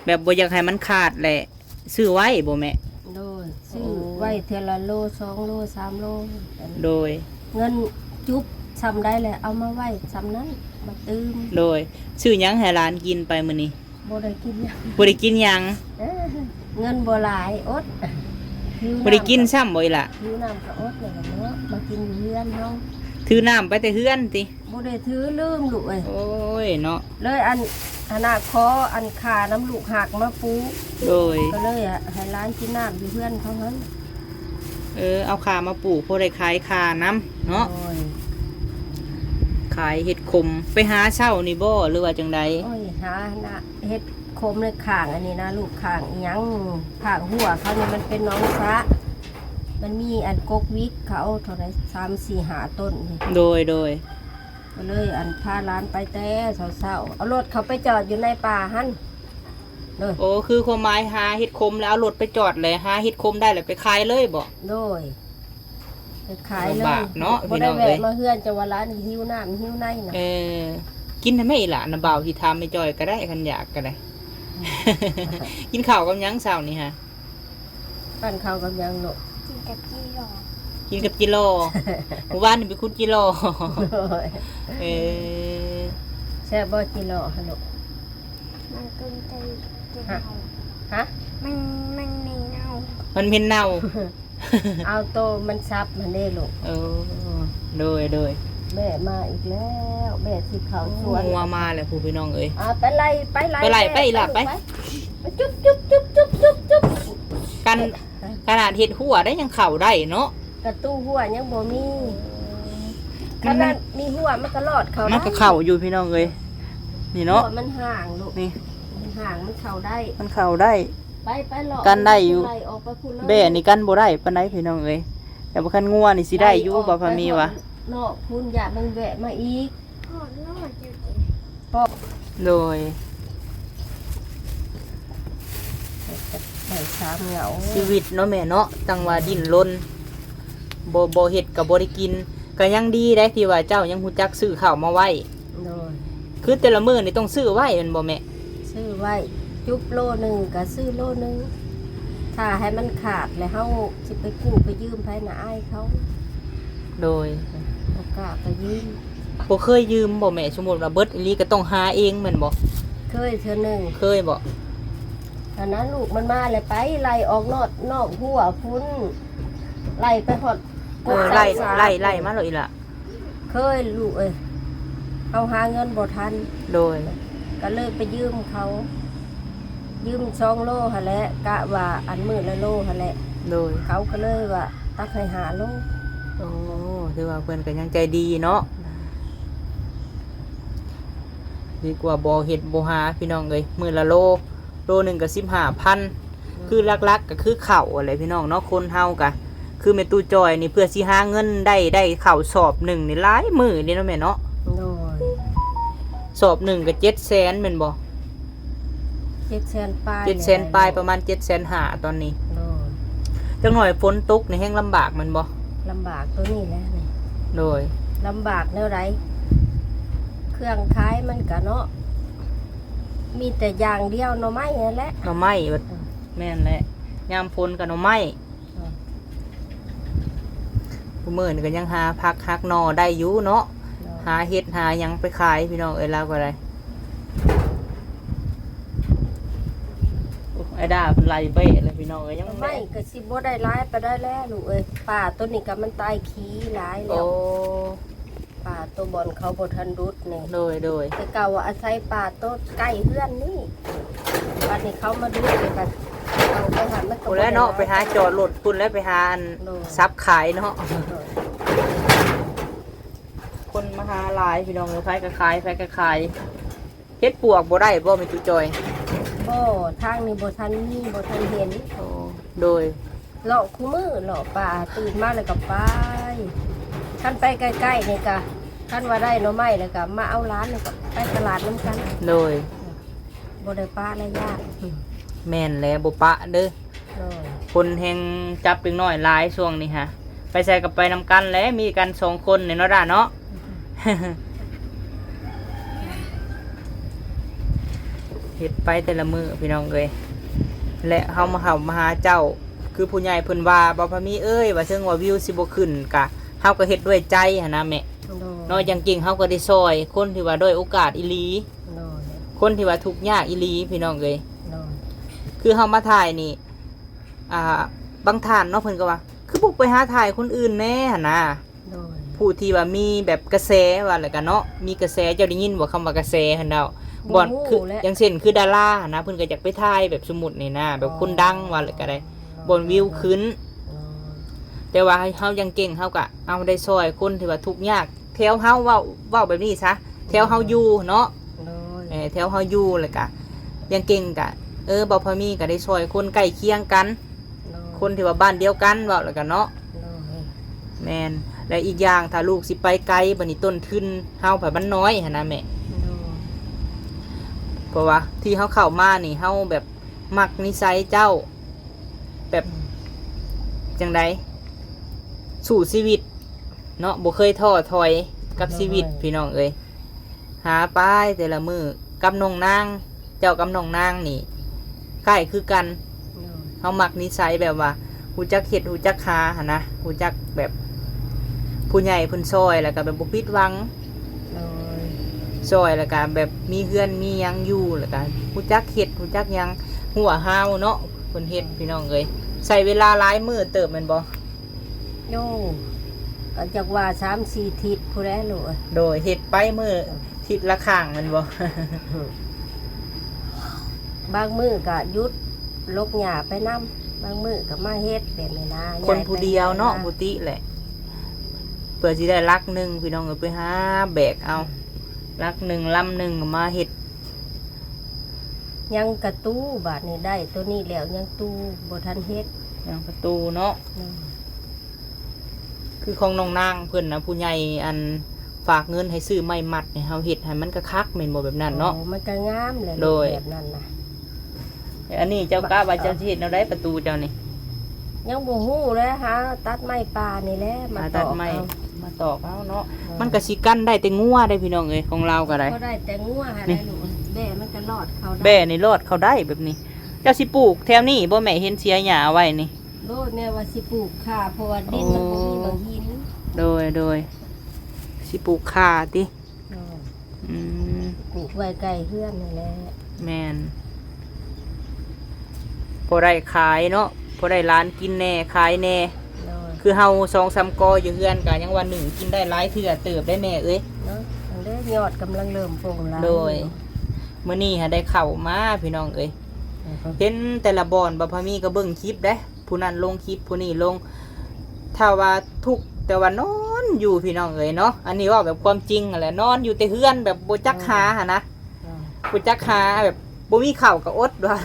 ແບບບໍ່ຢາກໃຫ້ມັນຂາດແຫຼະ ຊື້ໄວ້ບໍ່ແມ່? ໂດຍ ຊື້ ໂອ້ ໄວ້ເທື່ອລະໂລ ສອງໂລ ສາມໂລ. ໂດຍ ເງິນຈຸບຊ່ຳໃດແຫຼະ ເອົາມາໄວ້ຊ່ຳນັ້ນ ມາຕື່ມ. ໂດຍ ຊື້ຫຍັງໃຫ້ຫຼານກິນໄປມື້ນີ້? ບໍ່ໄດ້ກິນຫຍັງ ບໍ່ໄດ້ກິນຫຍັງ. ເອີ ເງິນບໍ່ຫຼາຍ ອົດ ຫິວນ້ຳ ບໍ່ໄດ້ກິນຊ້ຳບໍ່ອີ່ຫຼະ? ຫິວນ້ຳກໍອົດແລ້ວເນາະ ມາກິນຢູ່ເຮືອນເຮົາ. ຖືນ້ຳໄປແຕ່ເຮືອນຕິ? ບໍ່ໄດ້ຖື ລືມລູກເອີຍ. ໂອ້ຍເນາະ ເລີຍອັນ ອັນນ່າ ຂໍອັນຂ່ານຳລູກຮັກມາປູກ. ໂດຍ ກໍເລີຍໃຫ້ຫຼານກິນນ້ຳຢູ່ເຮືອນເຂົາຫັ້ນ. ເອີ ເອົາຂ່າມາປູກ ພໍໄດ້ຂາຍຂ່ານຳເນາະ. ໂດຍ ຂາຍເຫັດຂົມ ໄປຫາເຊົ້ານີ້ບໍ່ ຫຼືວ່າຈັ່ງໃດ? ໂອ້ຍ ຫານະ ເຫັດຂົມໃນຂ້າງອັນນີ້ນະລູກ ຂ້າງອີ່ຫຍັງ ຂ້າງຮົ້ວເຂົານີ້ ມັນເປັນໜອງສະ ມັນມີອັນກົກວິກເຂົາເທົ່າໃດ ສາມ ສີ່ ຫ້າ ຕົ້ນນີ້. ໂດຍ ໂດຍ ກໍເລີຍອັນພາຫຼານໄປແຕ່ເຊົ້າໆ ເອົາລົດເຂົາໄປຈອດຢູ່ໃນປ່າຫັ້ນ. ໂດຍ ໂອ້ ຄືຄວາມໝາຍຫາເຫັດຂົມແລ້ວເອົາລົດໄປຈອດ ແລ້ວຫາເຫັດຂົມໄດ້ແລ້ວໄປຂາຍເລີຍບໍ? ໂດຍ ໄປຂາຍເລີຍ ລຳບາກເນາະ ບໍ່ໄດ້ແວະມາເຮືອນ ຈັ່ງວ່າຫຼານຫິວນ້ຳຫິວໃນນະ. ເອີ ກິນນຳແມ່ອີ່ຫຼ້ານະ ບ່າວຊິຖາມແມ່ຈ້ອຍກໍໄດ້ ຄັນຢາກກໍໄດ້. ກິນເຂົ້າກັບຫຍັງເຊົ້ານີ້ຫະ? ປັ້ນເຂົ້າກັບຫຍັງລູກ? ກິນກັບຈີ່ຫຼໍ່ ກິນກັບຈີ່ຫຼໍ່. ມື້ວານນີ້ໄປຂຸດຈີ່ຫຼໍ່. ໂດຍ ເອີ ແຊບບໍ່ຈີ່ຫຼໍ່ຫັ້ນລູກ? ມັນເປັນໄກ່ ຫະ? ຫະ? ມັນ ມັນເໝັນເນົ່າ ມັນເໝັນເນົ່າ. ເອົາໂຕມັນສັບຫັ້ນເດ້ລູກ. ເອີ ໂດຍ ໂດຍ ແມ່ມາອີກແລ້ວ ແມ່ຊິເຂົ້າສວນ. ໂອ້ ງົວມາແລ້ວຜູ້ພີ່ນ້ອງເອີຍ. ອ່າ ໄປໄລ່ ໄປໄລ່ ໄປໄລ່ ແມ່ ໄປອີ່ຫຼ້າ ໄປ ໄປ ໄປ ຈຸບ ຈຸບ ຈຸບ ຈຸບ ຈຸບ ຈຸບ. ກັນ ຂະໜາດເຮັດຮົ້ວໄດ້ຍັງເຂົ້າໄດ້ເນາະ ກະຕູຮົ້ວຍັງບໍ່ມີ. ເອີ ຂະໜາດມີຮົ້ວມັນກໍລອດເຂົ້າໄດ້ ມັນກໍເຂົ້າຢູ່ພີ່ນ້ອງເອີຍ. ນີ້ເນາະ ຮົ້ວມັນຫ່າງລູກ ນີ້ ມັນຫ່າງ ມັນເຂົ້າໄດ້ ມັນເຂົ້າໄດ້. ໄປ ໄປເລາະ ກັນໄດ້ຢູ່ ໄລ່ອອກໄປພຸ້ນເລີຍ. ແບ້ນີ້ກັນບໍ່ໄດ້ປານໃດພີ່ນ້ອງເອີຍ ແຕ່ວ່າຄັນງົວນີ້ຊິໄດ້ຢູ່ ໄລ່ອອກ ບໍ່ພາມີວ່າ ໄປຮອດນອກພຸ້ນ ຢ້ານມັນແວະມາອີກ. ຮອດລອດຢູ່ຕິ ໂດຍ ໄດ້ສາມເຫງົາ. ຊີວິດເນາະແມ່ເນາະ ຈັ່ງວ່າດີ້ນລົນ ບໍ່ ບໍ່ເຮັດກໍບໍ່ໄດ້ກິນ. ກໍຍັງດີໄດ໋ທີ່ວ່າເຈົ້າຍັງຮູ້ຈັກຊື້ເຂົ້າມາໄວ້. ໂດຍ ຄືແຕ່ລະມື້ນີ້ຕ້ອງຊື້ໄວ້ແມ່ນບໍ່ແມ່? ຊື້ໄວ້ ຈຸບໂລໜຶ່ງກໍຊື້ໂລໜຶ່ງ ຖ້າໃຫ້ມັນຂາດແລ້ວເຮົາຊິໄປກູ້ໄປຢືມໃຜນະ ອາຍເຂົາ. ໂດຍ ບໍ່ກ້າໄປຢືມ. ບໍ່ເຄີຍຢືມບໍ່ແມ່? ສົມມຸດວ່າເບິດອີ່ຫຼີກໍຕ້ອງຫາເອງແມ່ນບໍ່? ເຄີຍເທື່ອໜຶ່ງ. ເຄີຍບໍ່? ອັນນັ້ນລູກມັນມາແລ້ວ ໄປໄລ່ອອກນອກ ນອກຮົ້ວພຸ້ນ ໄລ່ໄປຮອດ ເອີ ກົກ ໄລ່ ເສົາສາມ ໄລ່ ໄລ່ມາໂລດອີ່ຫຼ້າ. ເຄີຍລູກເອີຍ ເຮົາຫາເງິນບໍ່ທັນ. ໂດຍ ກໍເລີຍໄປຢືມເຂົາ ຢືມສອງໂລຫັ້ນແຫຼະ ກະວ່າອັນມື້ລະໂລຫັ້ນແຫຼະ. ໂດຍ ເຂົາກໍເລີຍວ່າຕັກໃຫ້ຫ້າໂລ. ໂອ້ ຖືວ່າເພິ່ນກໍຍັງໃຈດີເນາະ ໂດຍ ດີກວ່າບໍ່ເຮັດບໍ່ຫາ ພີ່ນ້ອງເອີຍ. ມື້ລະໂລ ໂລໜຶ່ງກໍສິບຫ້າພັນ ອືມ ຄືຫຼັກໆກໍຄືເຂົ້າຫັ້ນແຫຼະພີ່ນ້ອງເນາະ. ຄົນເຮົາກໍຄືແມ່ຕູ້ຈ່ອຍນີ້ ເພື່ອຊິຫາເງິນໄດ້ ໄດ້ເຂົ້າສອບໜຶ່ງນີ້ຫຼາຍມື້ເດ້ເນາະແມ່ເນາະ. ໂດຍ ສອບໜຶ່ງກໍເຈັດແສນແມ່ນບໍ່? ເຈັດແສນປາຍ ເຈັດແສນປາຍ ປະມານເຈັດແສນຫ້າຕອນນີ້. ໂດຍ ຈັກໜ້ອຍຝົນຕົກນີ້ແຮງລຳບາກແມ່ນບໍ່? ລຳບາກໂຕນີ້ແຫຼະນີ້. ໂດຍ ລຳບາກແນວໃດ? ເຄື່ອງຂາຍມັນກະເນາະ ມີແຕ່ຢ່າງດຽວ ໜໍ່ໄມ້ຫັ້ນແຫຼະ ໜໍ່ໄມ້. ອືມ ແມ່ນແຫຼະ ຍາມຝົນກໍໜໍ່ໄມ້. ອືມ ທຸກມື້ນີ້ກໍຍັງຫາຜັກຫາໜໍ່ໄດ້ຢູ່ເນາະ. ໂດຍ ຫາເຫັດຫາຫຍັງໄປຂາຍພີ່ນ້ອງເອີຍ ລາວກໍໄດ້. ໂອ້ ໄອ້ດາເພິ່ນໄລ່ເບ້ເລີຍພີ່ນ້ອງເອີຍ ຍັງ ໜໍ່ໄມ້ກໍຊິບໍ່ໄດ້ຫຼາຍປານໃດແລ້ວລູກເອີຍ. ປາໂຕນີ້ກໍມັນຕາຍຂີ້ຫຼາຍແລ້ວ. ໂອ້ ປາໂຕບ່ອນເຂົາບໍ່ທັນດຸດນີ້. ໂດຍ ໂດຍ ແຕ່ເກົ່າອາໄສປາໂຕໃກ້ເຮືອນນີ້ ບັດນີ້ເຂົາມາດຸດນີ້ກໍເອົາໄປຫັ້ນ ມັນກໍບໍ່ໄດ້ຫຼາຍ ພຸ້ນແຫຼະເນາະ. ໄປຫາຈອດລົດພຸ້ນແຫຼະ ໄປຫາອັນ ໂດຍ ສັບຂາຍເນາະ. ໂດຍ ຄົນມາຫາຫຼາຍພີ່ນ້ອງເອີຍ ໃຜກໍຂາຍ ໃຜກໍຂາຍ. ເຫັດປວກບໍ່ໄດ້ບໍ່ແມ່ຕູ້ຈ່ອຍ? ບໍ່ ທາງນີ້ບໍ່ທັນມີ ບໍ່ທັນເຫັນ. ໂອ້ ໂດຍ ເລາະຄູ່ມື້ ເລາະປ່າ ຕື່ນມາແລ້ວກໍໄປ. ຄັນໄປໃກ້ໆນີ້ກະ ຄັນວ່າໄດ້ໜໍ່ໄມ້ແລ້ວກໍມາເອົາຫຼານ ແລ້ວກໍໄປຕະຫຼາດນຳກັນ. ໂດຍ ບໍ່ໄດ້ປະໄລຍະ. ອືມ ແມ່ນແຫຼະ ບໍ່ປະເດີ້. ໂດຍ ຄົນແຮງຈັບເດັກນ້ອຍຫຼາຍຊ່ວງນີ້ຫະ ໄປໃສກໍໄປນຳກັນແຫຼະ ມີກັນສອງຄົນນີ້ເນາະດາເນາະ. ເຮັດໄປແຕ່ລະມື້ພີ່ນ້ອງເອີຍ ແລະເຮົາມາເຂົ້າມາຫາເຈົ້າ ຄືຜູ້ໃຫຍ່ເພິ່ນວ່າ ບ່າວພາມີເອີຍ ວ່າເຖິງວ່າວິວຊິບໍ່ຂຶ້ນກະ ເຮົາກໍເຮັດດ້ວຍໃຈຫັ້ນນະແມ່. ໂດຍ ເນາະ ຢ່າງເກັ່ງເຮົາກໍໄດ້ຊ່ອຍຄົນທີ່ວ່າດ້ອຍໂອກາດອີ່ຫຼີ. ໂດຍ ຄົນທີ່ວ່າທຸກຍາກອີ່ຫຼີພີ່ນ້ອງເອີຍ. ໂດຍ ຄືເຮົາມາຖ່າຍນີ້ ອ່າ ບາງທ່ານເນາະ ເພິ່ນກໍວ່າ ຄືບໍ່ໄປຫາຖ່າຍຄົນອື່ນແດ່ຫັ້ນນະ. ໂດຍ ຜູ້ທີ່ວ່າມີແບບກະແສວ່າແລ້ວກະເນາະ ມີກະແສ ເຈົ້າໄດ້ຍິນບໍ່ຄຳວ່າກະແສຫັ້ນດາວ? ບໍ່ ບ່ອນຄື ຮູ້ແຫຼະ ຢ່າງເຊັ່ນຄືດາລາຫັ້ນນະ ເພິ່ນກໍຢາກໄປຖ່າຍແບບສົມມຸດນີ້ນະ ແບບຄົນດັງວ່າແລ້ວກະໄດ້ ອໍ ບ່ອນວິວຂຶ້ນ. ອໍ ແຕ່ວ່າເຮົາ ເຮົາຢ່າງເກັ່ງ ເຮົາກະເອົາໄດ້ຊ່ອຍຄົນທີ່ວ່າທຸກຍາກ ແຖວເຮົາ ເວົ້າ ເວົ້າແບບນີ້ຊະ ແຖວເຮົາຢູ່ເນາະ. ໂດຍ ເອີ ແຖວເຮົາຢູ່ ແລ້ວກະຢ່າງເກັ່ງກະ ເອີ ບ່າວພາມີກະໄດ້ຊ່ອຍຄົນໃກ້ຄຽງກັນ. ໂດຍ ຄົນທີ່ວ່າບ້ານດຽວກັນ ເວົ້າແລ້ວກະເນາະ. ໂດຍ ແມ່ນ ແລະອີກຢ່າງຖ້າລູກຊິໄປໄກ ບັດນີ້ຕົ້ນທຶນເຮົາພັດມັນນ້ອຍຫັ້ນນະແມ່. ໂດຍ ເພາະວ່າທີ່ເຮົາເຂົ້າມານີ້ ເຮົາແບບມັກນິໄສເຈົ້າ ແບບ ອືມ ຈັ່ງໃດ ສູ້ຊີວິດເນາະ ບໍ່ເຄີຍທໍ້ຖອຍກັບຊີວິດ. ໂດຍ ພີ່ນ້ອງເອີຍ ຫາໄປແຕ່ລະມື້ ກັບນ້ອງນາງ ເຈົ້າກັບນ້ອງນາງນີ້ຄ້າຍຄືກັນ. ໂດຍ ເຮົາມັກນິໄສແບບວ່າຮູ້ຈັກເຮັດ ຮູ້ຈັກຫາຫັ້ນນະ ຮູ້ຈັກແບບຜູ້ໃຫຍ່ເພິ່ນຊ່ອຍ ແລ້ວກໍແບບບໍ່ຜິດຫວັງ. ໂດຍ ຊ່ອຍ ແລ້ວກໍແບບມີເຮືອນມີຫຍັງຢູ່ ແລ້ວກໍຮູ້ຈັກເຮັດ ຮູ້ຈັກຫຍັງ ຮູ້ວ່າຮາວເນາະ ເພິ່ນເຮັດ. ໂດຍ ພີ່ນ້ອງເອີຍ ໃຊ້ເວລາຫຼາຍມື້ເຕີບແມ່ນບໍ່? ໂອ້ ກໍຈັກວ່າສາມສີ່ທິດພຸ້ນແຫຼະລູກເອີຍ. ໂດຍ ເຮັດໄປມື້ທິດລະຄັ້ງແມ່ນບໍ່? ບາງມື້ກໍຢຸດ ຫຼົກຫຍ້າໄປນຳ ບາງມື້ກໍມາເຮັດແບບນີ້ນະ. ຄົນຜູ້ດຽວເນາະ ຍາຍໄປໄຮ່ນາ ປົກກະຕິແຫຼະ ເພື່ອຊິໄດ້ຫຼັກໜຶ່ງ ພີ່ນ້ອງເອີຍ ໄປຫາແບກເອົາ ອືມ ຫຼັກໜຶ່ງ ລຳໜຶ່ງມາເຮັດ. ຍັງກະຕູ ບາດນີ້ໄດ້ໂຕນີ້ແລ້ວ ຍັງຕູບໍ່ທັນເຮັດ. ຍັງກະຕູເນາະ. ອືມ ຄືຂອງນ້ອງນາງເພິ່ນນະ ຜູ້ໃຫຍ່ອັນຝາກເງິນໃຫ້ຊື້ໄມ້ມັດໃຫ້ເຮົາເຮັດໃຫ້ມັນກະຄັກແມ່ນບໍ່ ແບບນັ້ນເນາະ? ໂອ້ ມັນກະງາມແຫຼະ. ໂດຍ ແບບນັ້ນນະ. ແລະອັນນີ້ເຈົ້າກະວ່າເຈົ້າຊິເຮັດແນວໃດປະຕູເຈົ້ານີ້? ຍັງບໍ່ຮູ້ແຫຼະ ຫາຕັດໄມ້ປ່ານີ້ແຫຼະມາຕອກເອົາ ມາຕອກເອົາເນາະ. ໂດຍ ມັນກະຊິກັນໄດ້ແຕ່ງົວເດ້ພີ່ນ້ອງເອີຍ ຂອງລາວກະໄດ້ ກໍໄດ້ແຕ່ງົວຫັ້ນແຫຼະລູກ. ແບ້ມັນກະລອດເຂົ້າໄດ້ ແບ້ນີ້ລອດເຂົ້າໄດ້ແບບນີ້. ເຈົ້າຊິປູກແຖວນີ້ບໍ່ແມ່? ເຫັນເສຍຫຍ້າໄວ້ນີ້. ໂດຍ ແມ່ວ່າຊິປູກຂ່າ ເພາະວ່າດິນມັນບໍ່ມີໝາກຫີນ. ໂດຍ ໂດຍ ຊິປູກຂ່າຕິ? ໂດຍ ອືມ ປູກໄວ້ໃກ້ເຮືອນນີ້ແຫຼະ. ແມ່ນ ພໍໄດ້ຂາຍເນາະ ພໍໄດ້ຫຼານກິນແດ່ ຂາຍແດ່. ໂດຍ ຄືເຮົາສອງສາມກໍຢູ່ເຮືອນກະຍັງວ່າໜຶ້ງກິນໄດ້ຫຼາຍເທື່ອເຕີບໄດ໋ແມ່ເອີຍ. ເນາະ ອັນເດ້ຍອດກຳລັງເລີ່ມປົ່ງຫຼາຍ. ໂດຍ ມື້ນີ້ຫາໄດ້ເຂົ້າມາພີ່ນ້ອງເອີຍ. ອືຮຶ ເຫັນແຕ່ລະບ່ອນ ບ່າວພາມີກໍເບິ່ງຄລິບເດ້ ຜູ້ນັ້ນລົງຄລິບ ຜູ້ນີ້ລົງ ຖ້າວ່າທຸກ ແຕ່ວ່ານອນຢູ່ພີ່ນ້ອງເອີຍເນາະ. ອັນນີ້ເວົ້າແບບຄວາມຈິງຫັ້ນແຫຼະ ນອນຢູ່ແຕ່ເຮືອນແບບບໍ່ຈັກຫາຫັ້ນນະ. ອືມ ບໍ່ຈັກຫາແບບ ບໍ່ມີເຂົ້າກໍອົດວ່າ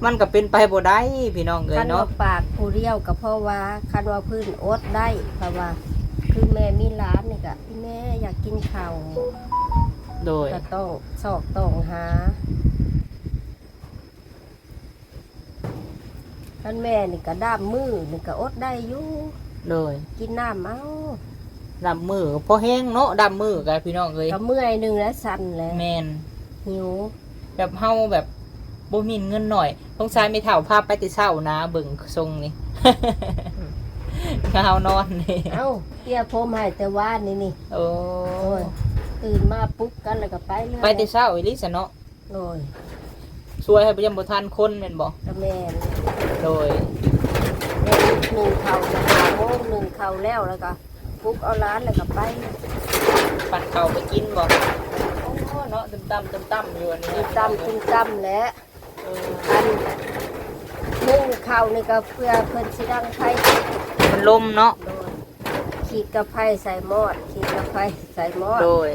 ມັນກໍເປັນໄປບໍ່ໄດ້ພີ່ນ້ອງເອີຍເນາະ. ຄັນວ່າປາກຜູ້ດຽວກໍເພາະວ່າ ຄັນວ່າເພິ່ນອົດໄດ້ ເພາະວ່າຄືແມ່ມີຫຼານນີ້ກໍ ອີແມ່ຢາກກິນເຂົ້າ ໂດຍ ກໍຕ້ອງຊອກຕ້ອງຫາ. ຄັນແມ່ນີ້ກໍດຳມື້ນີ້ກໍອົດໄດ້ຢູ່ ໂດຍ ກິນນ້ຳເອົາ ດຳມື້ກໍພໍແຮງເນາະ ດຳມື້ກໍພີ່ນ້ອງເອີຍ ກໍເມື່ອຍໜຶ່ງແຫຼະ ສັ່ນແຫຼະ ແມ່ນ ຫິວ ແບບເຮົາແບບບໍ່ມີເງິນໜ້ອຍ ສົງໄສແມ່ເຖົ້າພາໄປແຕ່ເຊົ້ານະ ເບິ່ງຊົງນີ້ ເຮົານອນນີ້ ເອົ້າ ເປ່ຍຜົມໃຫ້ແຕ່ວານນີ້ນີ້ ໂອ້ ໂອ້ຍ ຕື່ນມາປຸກກັນແລ້ວກໍໄປເລີຍ ໄປແຕ່ເຊົ້າອີ່ຫຼີຊະເນາະ. ໂດຍ ຊ່ວຍໃຫ້ບໍ່ຍັງບໍ່ທັນຄົນແມ່ນບໍ່? ກໍແມ່ນ ໂດຍ ແມ່ນ ໜຶ້ງເຂົ້າກໍຫ້າໂມງ ໜຶ້ງເຂົ້າແລ້ວ ແລ້ວກໍປຸກເອົາຫຼານ ແລ້ວກໍໄປ ປັ່ນເຂົ້າໄປກິນບໍ່? ໂອ້ ເນາະ ຕຶມຕຳ ຕຶມຕຳຢູ່ອັນນີ້ ຕຶມຕຳ ຕຶມຕຳແຫຼະ ເອີ ອັນໜຶ້ງເຂົ້ານີ້ກໍເພື່ອເພິ່ນຊິດັງໄຟ ມັນລົມເນາະ ໂດຍ ຂີດກະໄຟໃສ່ໝໍ້ ຂີດກະໄຟໃສ່ໝໍ້ ໂດຍ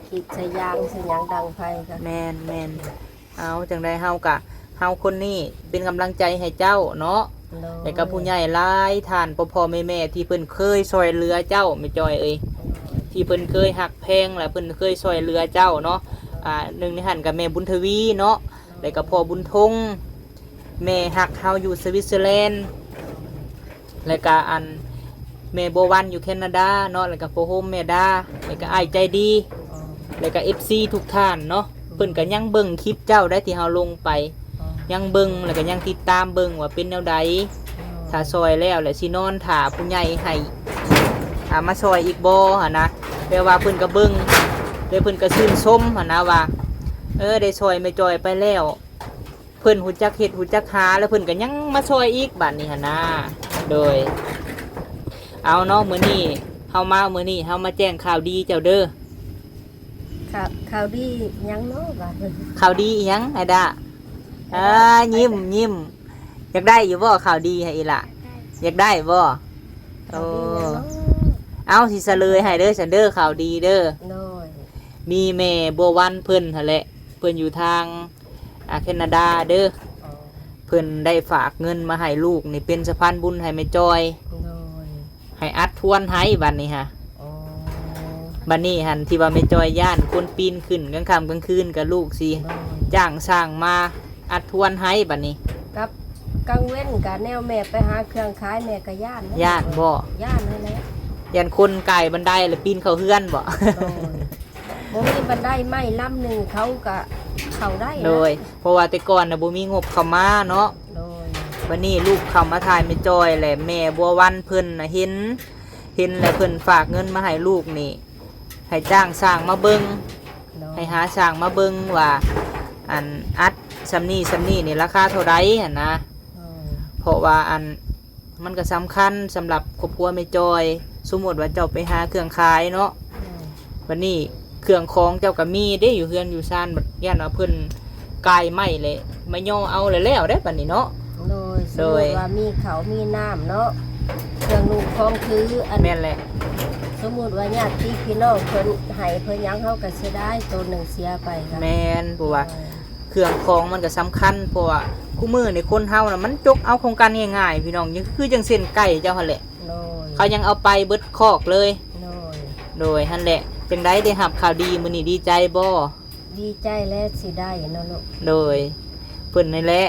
ຂີດສາຍຢາງສາຍຫຍັງດັງໄຟກໍ ແມ່ນໆ ເອົາ ຈັ່ງໃດເຮົາກະ ເຮົາຄົນນີ້ເປັນກຳລັງໃຈໃຫ້ເຈົ້າເນາະ ໂດຍ ແລະກະຜູ້ໃຫຍ່ຫຼາຍທ່ານ ພໍ່ໆແມ່ໆ ທີ່ເພິ່ນເຄີຍຊ່ອຍເຫຼືອເຈົ້າ ແມ່ຈ້ອຍເອີຍ ໂດຍ ທີ່ເພິ່ນເຄີຍຮັກແພງ ແລະເພິ່ນເຄີຍຊ່ອຍເຫຼືອເຈົ້າເນາະ ໂດຍ ອ່າ ໜຶ່ງໃນຫັ້ນກະແມ່ບຸນທະວີເນາະ ໂດຍ ແລະກະພໍ່ບຸນທົງ ແມ່ຮັກເຮົາຢູ່ສະວິດເຊີແລນ ແລ້ວກະອັນແມ່ບົວວັນຢູ່ແຄນາດາເນາະ ແລ້ວກະພໍ່ໂຮມແມ່ດາ ແລ້ວກະອ້າຍໃຈດີ ອໍ ແລ້ວກະເອັຟຊີທຸກທ່ານເນາະ ເພິ່ນກະຍັງເບິ່ງຄລິບເຈົ້າໄດ໋ທີ່ເຮົາລົງໄປ ອໍ ຍັງເບິ່ງ ແລ້ວກະຍັງຕິດຕາມເບິ່ງວ່າເປັນແນວໃດ ອໍ ຖ້າຊ່ອຍແລ້ວ ແລ້ວຊິນອນຖ້າຜູ້ໃຫຍ່ໃຫ້ ອ່າ ມາຊ່ອຍອີກບໍ່ຫັ້ນນະ ແປວ່າເພິ່ນກະເບິ່ງ ແລ້ວເພິ່ນກະຊື່ນຊົມຫັ້ນນະວ່າ ເອີ ໄດ້ຊ່ອຍແມ່ຈ້ອຍໄປແລ້ວ ເພິ່ນຮູ້ຈັກເຮັດຮູ້ຈັກຫາ ແລ້ວເພິ່ນກໍຍັງມາຊ່ອຍອີກບາດນີ້ຫັ້ນນາ. ໂດຍ ເອົາເນາະ ມື້ນີ້ເຮົາມາ ມື້ນີ້ເຮົາມາແຈ້ງຂ່າວດີເຈົ້າເດີ. ຂ່າວ ຂ່າວດີຫຍັງເນາະບາດນີ້? ຂ່າວດີອີ່ຫຍັງ ໄອດາ? ໄອດາ ອ່າ ຍິ້ມ ຍິ້ມ. ຢາກໄດ້ຢູ່ບໍ່ຂ່າວດີຫັ້ນ ອີ່ຫຼ້າ? ຢາກໄດ້ບໍ່? ໂອ້ ຂ່າວດີຫຍັງເນາະ? ເອົາ ຊິສະເຫຼີຍໃຫ້ເດີ ຊັ້ນເດີ ຂ່າວດີເດີ. ໂດຍ ມີແມ່ບົວວັນເພິ່ນຫັ້ນແຫຼະ ເພິ່ນຢູ່ທາງ ອ່າ ແຄນາດາເດີ ອໍ ເພິ່ນໄດ້ຝາກເງິນມາໃຫ້ລູກນີ້ ເປັນສະພານບຸນໃຫ້ແມ່ຈ່ອຍ ໂດຍ ໃຫ້ອັດທວນໃຫ້ບັດນີ້ຫະ ອໍ ບັດນີ້ຫັ້ນ ທີ່ວ່າແມ່ຈ່ອຍຢ້ານຄົນປີນຂຶ້ນກາງຄ່ຳກາງຄືນ ກະລູກຊິ ໂດຍ ຈ້າງຊ່າງມາອັດທວນໃຫ້ບັດນີ້ ກັບກາງເວັນກະແນວແມ່ໄປຫາເຄື່ອງຂາຍ ແມ່ກະຢ້ານ ຢ້ານບໍ່? ຢ້ານຫັ້ນແຫຼະ ຢ້ານຄົນກາຍບັນໄດແລ້ວປີນເຂົ້າເຮືອນບໍ່? ໂດຍ ບໍ່ມີບັນໄດໄມ້ລຳໜຶ່ງ ເຂົາກະເຂົ້າໄດ້ນະ ໂດຍ ເພາະວ່າແຕ່ກ່ອນນະບໍ່ມີງົບເຂົ້າມາເນາະ ໂດຍ ບັດນີ້ລູກເຂົ້າມາຖ່າຍແມ່ຈ່ອຍ ແລະແມ່ບົວວັນເພິ່ນນະເຫັນ ເຫັນແລ້ວເພິ່ນຝາກເງິນມາໃຫ້ລູກນີ້ ໃຫ້ຈ້າງຊ່າງມາເບິ່ງ ໂດຍ ໃຫ້ຫາຊ່າງມາເບິ່ງວ່າ ອັນ ອັດຊ່ຳນີ້ຊ່ຳນີ້ນີ້ລາຄາເທົ່າໃດຫັ້ນນະ ໂດຍ ເພາະວ່າ ອັນ ມັນກໍສຳຄັນສຳລັບຄອບຄົວແມ່ຈ່ອຍ ສົມມຸດວ່າເຈົ້າໄປຫາເຄື່ອງຂາຍເນາະ ແມ່ນ ບັດນີ້ເຄື່ອງຂອງເຈົ້າກໍມີເດ້ ຢູ່ເຮືອນຢູ່ຊານ ບັດຢ້ານວ່າເພິ່ນກາຍໄມ້ແຫຼະ ມາຍໍເອົາແລ້ວແລ້ວເດ້ບັດນີ້ເນາະ ໂດຍ ໂດຍ ສົມມຸດວ່າມີເຂົ້າມີນ້ຳເນາະ ເຄື່ອງນຸ່ງຂອງຖື ອັນ ແມ່ນແຫຼະ ສົມມຸດວ່າຍາດຕິພີ່ນ້ອງເພິ່ນໃຫ້ເພິ່ນຫຍັງ ເຮົາກໍເສຍດາຍ ໂຕໜຶ່ງເສຍໄປກໍ ແມ່ນ ເພາະວ່າ ໂດຍ ເຄື່ອງຂອງມັນກໍສຳຄັນ ເພາະວ່າຄູ່ມື້ນີ້ຄົນເຮົານະ ມັນຈົກເອົາຂອງກັນງ່າຍໆ ພີ່ນ້ອງ ຄືຈັ່ງເຊັ່ນໄກ່ເຈົ້າຫັ້ນແຫຼະ ໂດຍ ເຂົາຍັງເອົາໄປເບິດຄອກເລີຍ ໂດຍ ໂດຍ ຫັ້ນແຫຼະ ຈັ່ງໃດໄດ້ຮັບຂ່າວດີມື້ນີ້ ດີໃຈບໍ່? ດີໃຈແຫຼະ ຊິໄດ້ເນາະລູກ ໂດຍ ເພິ່ນນີ້ແຫຼະ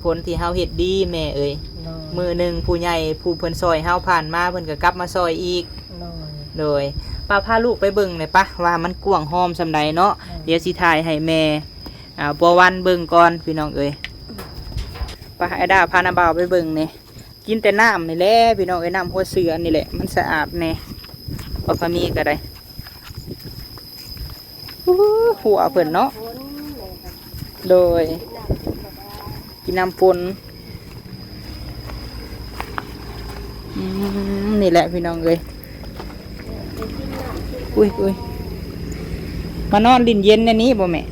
ຜົນທີ່ເຮົາເຮັດດີແມ່ເອີຍ ໂດຍ ມື້ໜຶ່ງຜູ້ໃຫຍ່ຜູ້ເພິ່ນຊ່ອຍເຮົາຜ່ານມາ ເພິ່ນກໍກັບມາຊ່ອຍອີກ ໂດຍ ໂດຍ ປະ ພາລູກໄປເບິ່ງແດ່ປະ ວ່າມັນກວ້າງຫອມສ່ຳໃດເນາະ ໂດຍ ດຽວຊິຖ່າຍໃຫ້ແມ່ ອ່າ ບົວວັນເບິ່ງກ່ອນພີ່ນ້ອງເອີຍ ໄປ ໄອດາພານ້າບ່າວໄປເບິ່ງແດ່ ກິນແຕ່ນ້ຳນີ້ແຫຼະພີ່ນ້ອງເອີຍ ນ້ຳຫົວເສືອນີ້ແຫຼະ ມັນສະອາດແດ່ ບໍ່ພາມີກໍໄດ້ ໂອ້ ຫົວເພິ່ນເນາະ ໂດຍ ກິນນ້ຳຝົນ ອືມ ນີ້ແຫຼະພີ່ນ້ອງເອີຍ ອຸ້ຍ ອຸ້ຍ ມານອນຫຼິ້ນເຢັນໃນນີ້ບໍ່ແມ່?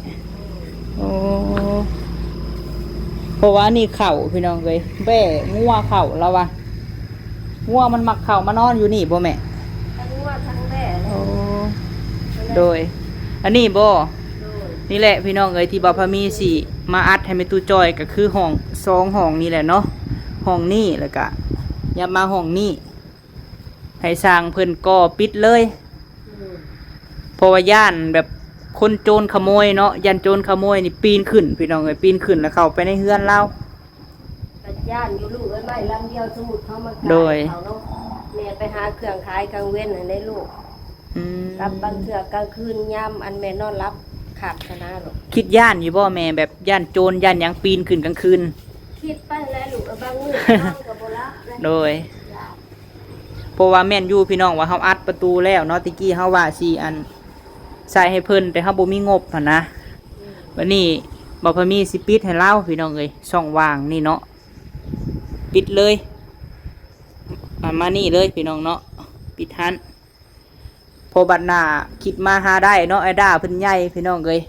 ໂອ້ ເພາະວ່າອັນນີ້ເຂົ້າພີ່ນ້ອງເອີຍ ແບ້ງົວເຂົ້າລາວວ່າ ງົວມັນມັກເຂົ້າມານອນຢູ່ນີ້ບໍ່ແມ່? ທັງງົວທັງແບ້ເລີຍ ໂອ້ ໂດຍ ອັນນີ້ບໍ່? ໂດຍ ນີ້ແຫຼະພີ່ນ້ອງເອີຍ ທີ່ບ່າວພາມີຊິມາອັດໃຫ້ແມ່ຕູ້ຈ້ອຍ ກໍຄືຫ້ອງ ສອງຫ້ອງນີ້ແຫຼະເນາະ ຫ້ອງນີ້ ແລ້ວກະຍັບມາຫ້ອງນີ້ ໃຫ້ຊ່າງເພິ່ນກໍ່ປິດເລີຍ ເພາະວ່າຢ້ານແບບຄົນໂຈນຂະໂມຍເນາະ ຢ້ານໂຈນຂະໂມຍນີ້ປີນຂຶ້ນພີ່ນ້ອງເອີຍ ປີນຂຶ້ນແລ້ວເຂົ້າໄປໃນເຮືອນລາວ. ກໍຢ້ານຢູ່ລູກເອີຍ ໄມ້ລຳດຽວ ສົມມຸດເຂົາມາຂາຍ ໂດຍ ເຂົາເນາະ ແມ່ໄປຫາເຄື່ອງຂາຍກາງເວັນຫັ້ນເດ້ລູກ ອືມ ກັບບາງເທື່ອກາງຄືນຍາມອັນແມ່ນອນຫຼັບຄັກຫັ້ນນະລູກ. ຄິດຢ້ານຢູ່ບໍ່ແມ່ ແບບຢ້ານໂຈນຢ້ານຫຍັງປີນຂຶ້ນກາງຄືນ? ຄິດໄປແຫຼະລູກເອີຍ ບາງມື້ນອນກໍບໍ່ຫຼັບເດ້ ໂດຍ ຢ້ານ ເພາະວ່າແມ່ນຢູ່ພີ່ນ້ອງ ວ່າເຮົາອັດປະຕູແລ້ວເນາະ ແຕ່ກີ້ເຮົາວ່າຊິອັນ ໃສ່ໃຫ້ເພິ່ນ ແຕ່ເຮົາບໍ່ມີງົບຫັ້ນນະ ອືມ ບັດນີ້ບ່າວພາມີຊິປິດໃຫ້ລາວພີ່ນ້ອງເອີຍ ຊ່ອງວ່າງນີ້ເນາະ ປິດເລີຍ ອ່າ ມານີ້ເລີຍພີ່ນ້ອງເນາະ ປິດຫັ້ນ ເພາະບັດໜ້າຄິດມາຫາໄດ້ເນາະ ແອດາເພິ່ນໃຫຍ່ພີ່ນ້ອງເອີຍ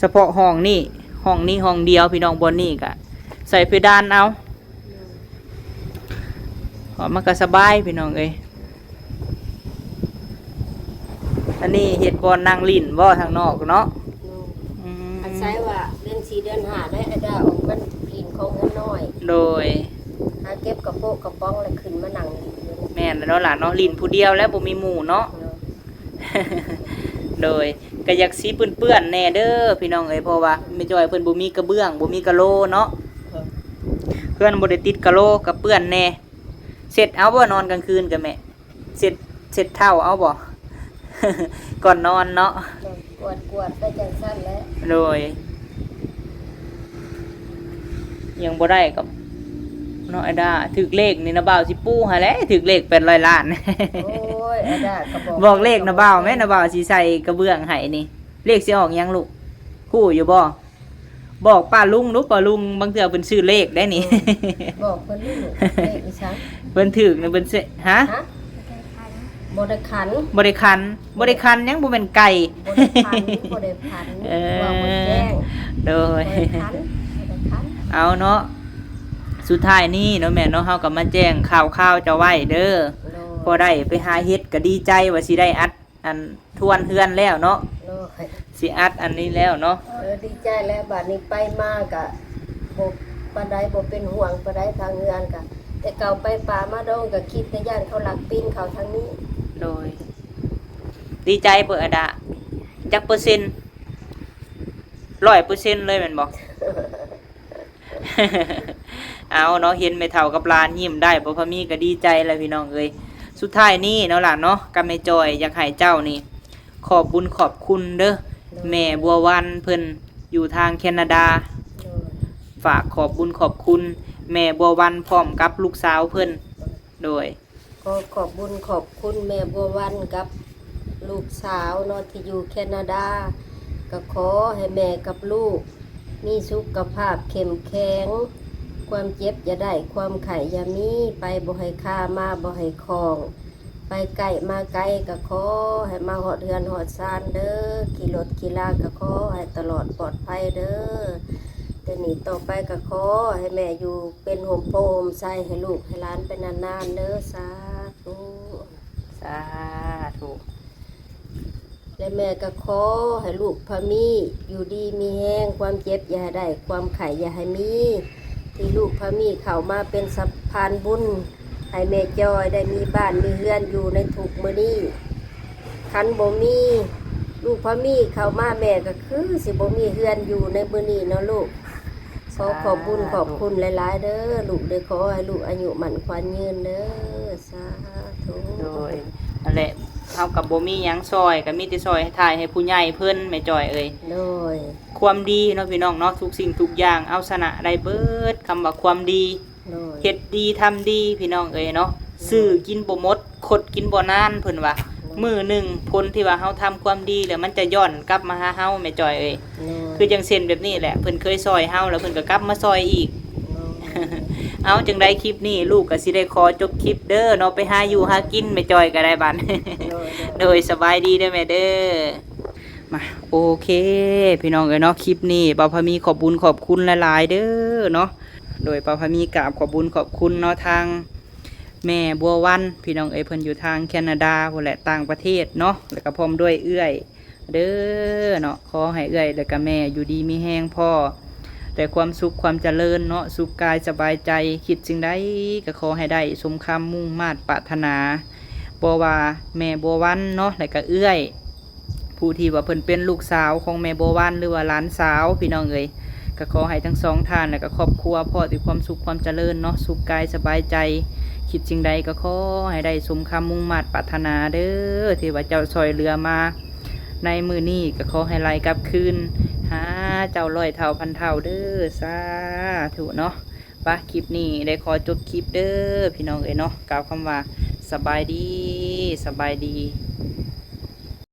ສະເພາະຫ້ອງນີ້ ຫ້ອງນີ້ຫ້ອງດຽວພີ່ນ້ອງ ບ່ອນນີ້ກະໃສ່ເພດານເອົາ ເພາະມັນກະສະບາຍພີ່ນ້ອງເອີຍ. ອັນນີ້ເຮັດບ່ອນນັ່ງຫຼິ້ນບໍ່ທາງນອກເນາະ? ໂດຍ ອືມ ອາໄສວ່າເດືອນສີ່ເດືອນຫ້າໄດ້ອາດາອອກມາຫຼິ້ນຂອງເຮືອນນ້ອຍ ໂດຍ ຫາເກັບກະໂປະກະປ໋ອງແລ້ວຂຶ້ນມານັ່ງຫຼິ້ນຢູ່ນີ້ ແມ່ນແລ້ວເນາະຫຼານເນາະ ຫຼິ້ນຜູ້ດຽວແລ້ວບໍ່ມີໝູ່ເນາະ ໂດຍ ໂດຍ ກະຢາກຊິເປື້ອນໆແດ່ເດີພີ່ນ້ອງເອີຍ ເພາະວ່າແມ່ຈ້ອຍເພິ່ນບໍ່ມີກະເບື້ອງ ບໍ່ມີກະໂລເນາະ ໂດຍ ເຮືອນບໍ່ໄດ້ຕິດກະໂລ ກະເປື້ອນແດ່ ເຊັດເອົາບໍ່ ນອນກາງຄືນກະແມ່ ເຊັດ ເຊັດເທົ້າເອົາບໍ່ ກ່ອນນອນເນາະ ກວດ ກວດໄປຈັ່ງຊັ້ນແຫຼະ ໂດຍ ຍັງບໍ່ໄດ້ກໍເນາະ ອາດາ ຖືກເລກນີ້ນະບ່າວຊິປູໃຫ້ແຫຼະ ຖືກເລກແປດຮ້ອຍລ້ານ ໂອ້ຍ ອາດາກໍບອກ ບອກເລກນະບ່າວແມ່ ນະບ່າວຊິໃສ່ກະເບື້ອງໃຫ້ນີ້ ເລກຊິອອກຫຍັງລູກ ຮູ້ຢູ່ບໍ່? ບອກປ້າລຸງດູ ປ້າລຸງບາງເທື່ອເພິ່ນຊື້ເລກໄດ້ນີ້ ບອກເພິ່ນລູກ ເລກອີ່ຫຍັງ ເພິ່ນຖືກນະ ເພິ່ນຊື້ ຮະ ຮະ ບໍ່ໄດ້ຂັນ ບໍ່ໄດ້ຂັນ ບໍ່ໄດ້ຂັນຫຍັງ ບໍ່ແມ່ນໄກ່ ບໍ່ໄດ້ຂັນ ບໍ່ໄດ້ຜັນ ເອີ ເວົ້າບໍ່ແຈ້ງ ໂດຍ ບໍ່ໄດ້ຂັນ ບໍ່ໄດ້ຂັນ ເອົາເນາະ ສຸດທ້າຍນີ້ເນາະແມ່ເນາະ ເຮົາກໍມາແຈ້ງຂ່າວຄາວເຈົ້າໄວ້ເດີ ໂດຍ ພໍໄດ້ໄປຫາເຮັດກໍດີໃຈວ່າຊິໄດ້ອັດ ອັນທວນເຮືອນແລ້ວເນາະ ໂດຍ ຊິອັດອັນນີ້ແລ້ວເນາະ ເອີ ດີໃຈແລ້ວ ບາດນີ້ໄປມາກະບໍ່ປານໃດ ບໍ່ເປັນຫ່ວງປານໃດທາງເຮືອນກະ ແຕ່ເກົ່າໄປປ່າມາດອງກະຄິດແຕ່ຢ້ານເຂົາລັກປີນເຂົ້າທາງນີ້ ໂດຍ ດີໃຈເບີອາດາ ຈັກເປີເຊັນ ຮ້ອຍເປີເຊັນເລີຍແມ່ນບໍ່? ເອົາເນາະ ເຫັນແມ່ເຖົ້າກັບຫຼານຍິ້ມໄດ້ ບ່າວພາມີກໍດີໃຈແລ້ວພີ່ນ້ອງເອີຍ ສຸດທ້າຍນີ້ເນາະຫຼານເນາະ ກັບແມ່ຈ້ອຍ ຢາກໃຫ້ເຈົ້ານີ້ຂອບບຸນຂອບຄຸນເດີ ໂດຍ ແມ່ບົວວັນເພິ່ນຢູ່ທາງແຄນາດາ ໂດຍ ຝາກຂອບບຸນຂອບຄຸນແມ່ບົວວັນພ້ອມກັບລູກສາວເພິ່ນ ໂດຍ ໂດຍ ຂໍຂອບບຸນຂອບຄຸນແມ່ບົວວັນກັບລູກສາວເນາະ ທີ່ຢູ່ແຄນາດາ ກໍຂໍໃຫ້ແມ່ກັບລູກມີສຸຂະພາບເຂັ້ມແຂງ ຄວາມເຈັບຢ່າໄດ້ ຄວາມໄຂ້ຢ່າມີ ໄປບໍ່ໃຫ້ຄາ ມາບໍ່ໃຫ້ຂ້ອງ ໄປໃກ້ມາໄກ ກໍຂໍໃຫ້ມາຮອດເຮືອນຮອດຊານເດີ ຂີ່ລົດຂີ່ລາກໍຂໍໃຫ້ຕະຫຼອດປອດໄພເດີ ແຕ່ນີ້ຕໍ່ໄປກໍຂໍໃຫ້ແມ່ຢູ່ເປັນຮົ່ມໂພຮົ່ມໄຊໃຫ້ລູກໃຫ້ຫຼານໄປນານໆເດີ ສາທຸ. ສາທຸ ແລະແມ່ກໍຂໍໃຫ້ລູກພາມີຢູ່ດີມີແຮງ ຄວາມເຈັບຢ່າໃຫ້ໄດ້ ຄວາມໄຂ້ຢ່າໃຫ້ມີ ທີ່ລູກພາມີເຂົ້າມາເປັນສະພານບຸນໃຫ້ແມ່ຈອຍໄດ້ມີບ້ານມີເຮືອນຢູ່ໃນທຸກມື້ນີ້ ຄັນບໍ່ມີລູກພາມີເຂົ້າມາ ແມ່ກໍຄືຊິບໍ່ມີເຮືອນຢູ່ໃນມື້ນີ້ເນາະລູກ. ຂໍຂອບບຸນຂອບຄຸນຫຼາຍໆເດີ ລູກເດີ ຂໍໃຫ້ລູກອາຍຸໝັ້ນຂວັນຍືນເດີ ສາທຸ. ໂດຍ ຫັ້ນແຫຼະ ເຮົາກໍບໍ່ມີຫຍັງຊ່ອຍ ກໍມີແຕ່ຊ່ອຍຖ່າຍໃຫ້ຜູ້ໃຫຍ່ເພິ່ນ ແມ່ຈ້ອຍເອີຍ. ໂດຍ ຄວາມດີເນາະພີ່ນ້ອງເນາະ ທຸກສິ່ງທຸກຢ່າງເອົາຊະນະໄດ້ເບີດ ຄຳວ່າຄວາມດີ. ໂດຍ ເຮັດດີທຳດີພີ່ນ້ອງເອີຍເນາະ ໂດຍ ຊື້ກິນບໍ່ໝົດ ຄົດກິນບໍ່ນານເພິ່ນວ່າ ໂດຍ ມື້ໜຶ່ງຜົນທີ່ວ່າເຮົາທຳຄວາມດີແລ້ວ ມັນຈະຍ້ອນກັບມາຫາເຮົາແມ່ຈ້ອຍເອີຍ. ໂດຍ ຄືຈັ່ງເຊັ່ນແບບນີ້ແຫຼະ ເພິ່ນເຄີຍຊ່ອຍເຮົາແລ້ວເພິ່ນກໍກັບມາຊ່ອຍອີກ. ໂດຍ ເອົາ ຈັ່ງໃດຄລິບນີ້ລູກກໍຊິໄດ້ຂໍຈົບຄລິບເດີເນາະ ໄປຫາຢູ່ຫາກິນແມ່ຈ້ອຍກໍໄດ້ບາດ. ໂດຍ ໂດຍ ໂດຍ ສະບາຍດີເດີແມ່ເດີ. ມາ ໂອເຄ ພີ່ນ້ອງເອີຍເນາະ ຄລິບນີ້ບ່າວພາມີຂອບບຸນຂອບຄຸນຫຼາຍໆເດີເນາະ. ໂດຍ ບ່າວພາມີກາບຂອບບຸນຂອບຄຸນເນາະ ທາງແມ່ບົວວັນ ພີ່ນ້ອງເອີຍ ເພິ່ນຢູ່ທາງແຄນາດາພຸ້ນແຫຼະ ຕ່າງປະເທດເນາະ ແລ້ວກໍພ້ອມດ້ວຍເອື້ອຍ ເດີເນາະ. ຂໍໃຫ້ເອື້ອຍ ແລະກະແມ່ຢູ່ດີມີແຮງ ພໍ້ແຕ່ຄວາມສຸກຄວາມຈະເລີນເນາະ, ສຸກກາຍສະບາຍໃຈ, ຄິດສິ່ງໃດກະຂໍໃຫ້ໄດ້ສົມຄຳມຸ່ງມາດປາດຖະໜາ. ບໍ່ວ່າແມ່ບົວວັນເນາະ ແລະກະເອື້ອຍ ຜູ້ທີ່ວ່າເພິ່ນເປັນລູກສາວຂອງແມ່ບົວວັນ ຫຼືວ່າຫຼານສາວ ພີ່ນ້ອງເອີຍ, ກະຂໍໃຫ້ທັງສອງທ່ານ ແລະກະຄອບຄົວ ພໍ້ແຕ່ຄວາມສຸກຄວາມຈະເລີນເນາະ, ສຸກກາຍສະບາຍໃຈ, ຄິດສິ່ງໃດກະຂໍໃຫ້ໄດ້ສົມຄຳມຸ່ງມາດປາດຖະໜາເດີ ທີ່ວ່າເຈົ້າຊ່ອຍເຫຼືອມາໃນມື້ນີ້ ກະຂໍໃຫ້ໄຫຼກັບຄືນຫາເຈົ້າຮ້ອຍເທົ່າພັນເທົ່າເດີ ສາທຸເນາະ. ປະ ຄລິບນີ້ໄດ້ຂໍຈົບຄລິບເດີ ພີ່ນ້ອງເອີຍເນາະ, ກ່າວຄຳວ່າສະບາຍດີ ສະບາຍດີ.